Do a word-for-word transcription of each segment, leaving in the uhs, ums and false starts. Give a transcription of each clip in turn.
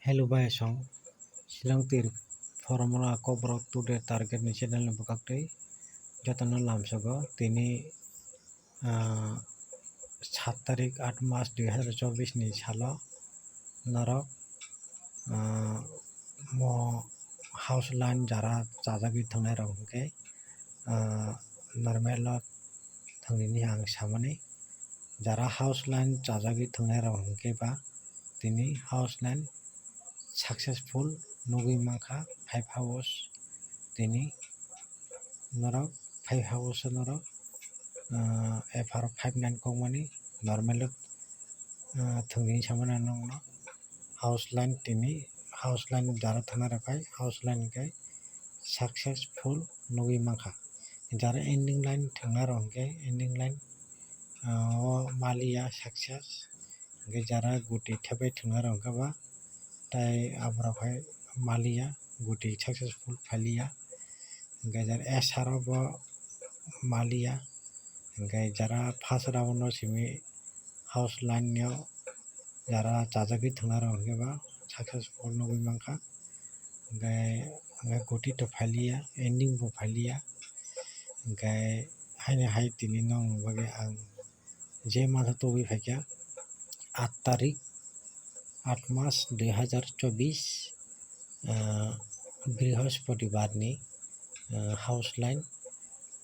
Hello bai song, Shillong tir formula Kokborok today target ni channel ni bwkak twi jotono lamsogo. Tini, ah, sat tarik aat mas dui hazar chobbish ni salo norok, ah, mo house line jara chajagwi thwngnai rok hwnkhe, ah, normal o thwngwi ni ang samani. Jara house line chajagwi thwngnai rok hwnkhe ba tini house line successful nugwi mankha, five house tini norok five house o norok, ah, F R five nine kokmani normal o, ah, thwngwi samani nokno house line tini house line jara thwngna rok hai house line hwnkhe successful nugwi mankha. Jara ending line thwngna rok hwnkhe ending line, ah, o maliya success, hwnkhe jara guti thepai thwngna rok hwnkhe ba tei aborok hai maliya guti successful phailiya, hwnkhe jara S R o bo maliya, hwnkhe jara first round o simi house line o jara chajagwi thwngna rok hwnkhe ba successful nugwi mankha. Hwnkhe, hwnkhe guti to phailiya, ending bo phailiya. Hwnkhe haino hai tini nokni bagwi ang je masa tubui phaikha, aat tarik, aat mas dui hazar chobbish, ah, Brihospoti bar ni, ah, house line,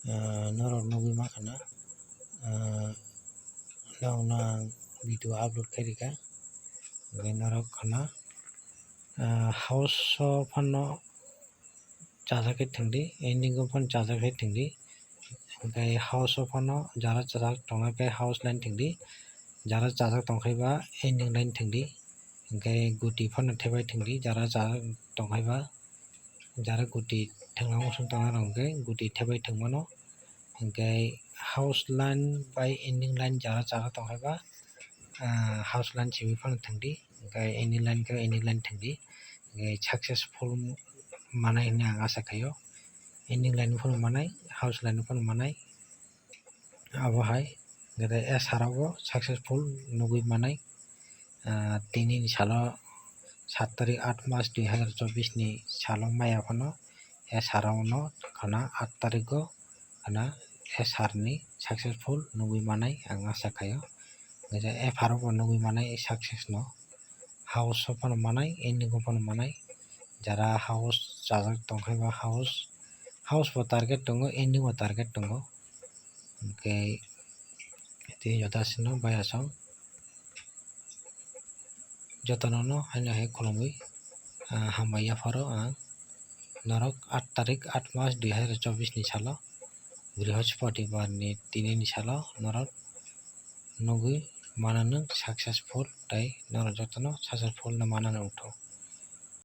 ah, norok nugwi mankha na, ah, norokno ang video upload khairikha, hwnkhe norok khna, ah, house o phano chajagwi thwngdi, ending o phano chajagwi thwngdi, hwnkhe house o phano jara chajak tongnai khe house line thwngdi, jara chajak tongkhai ba ending line thwngdi, hwnkhe guti phano thepai thwngdi, jara chajak tongkhai ba, jara guti thwngna muchung tongna rok hwnkhe guti thepai thwngmano, hwnkhe house line bai ending line jara chajak tongkhai ba, ah, house line simi phano thwngdi, hwnkhe ending line khe ending line thwngdi, hwnkhe successful manai hinwi ang asa khaio. Ending line phano manai, house line phano manai, abo hai hwnkhe S R o bo successful nugwi manai. Ah, tini ni salo sat tarik aat mas dui hazar chobbish ni salo maya phano S R o no khna aat tarik o khna S R ni successful nugwi manai ang asa khaio. Hwnkhe F R o bo nugwi manai success no, house o phano manai, ending o phano manai, jara house chajak tongkhai ba house, house bo target tongo, ending bo target tongo, hwnkhe tini joto aswkno bai aswk jotono no haino hai khulumwi, ah, hambai yapharo ang norok aat tarik aat mas dui hazar chobbish ni salo Brihospoti bar ni tini ni salo norok nugwi mananw successful tei norok jotono successful no mananw wngthok.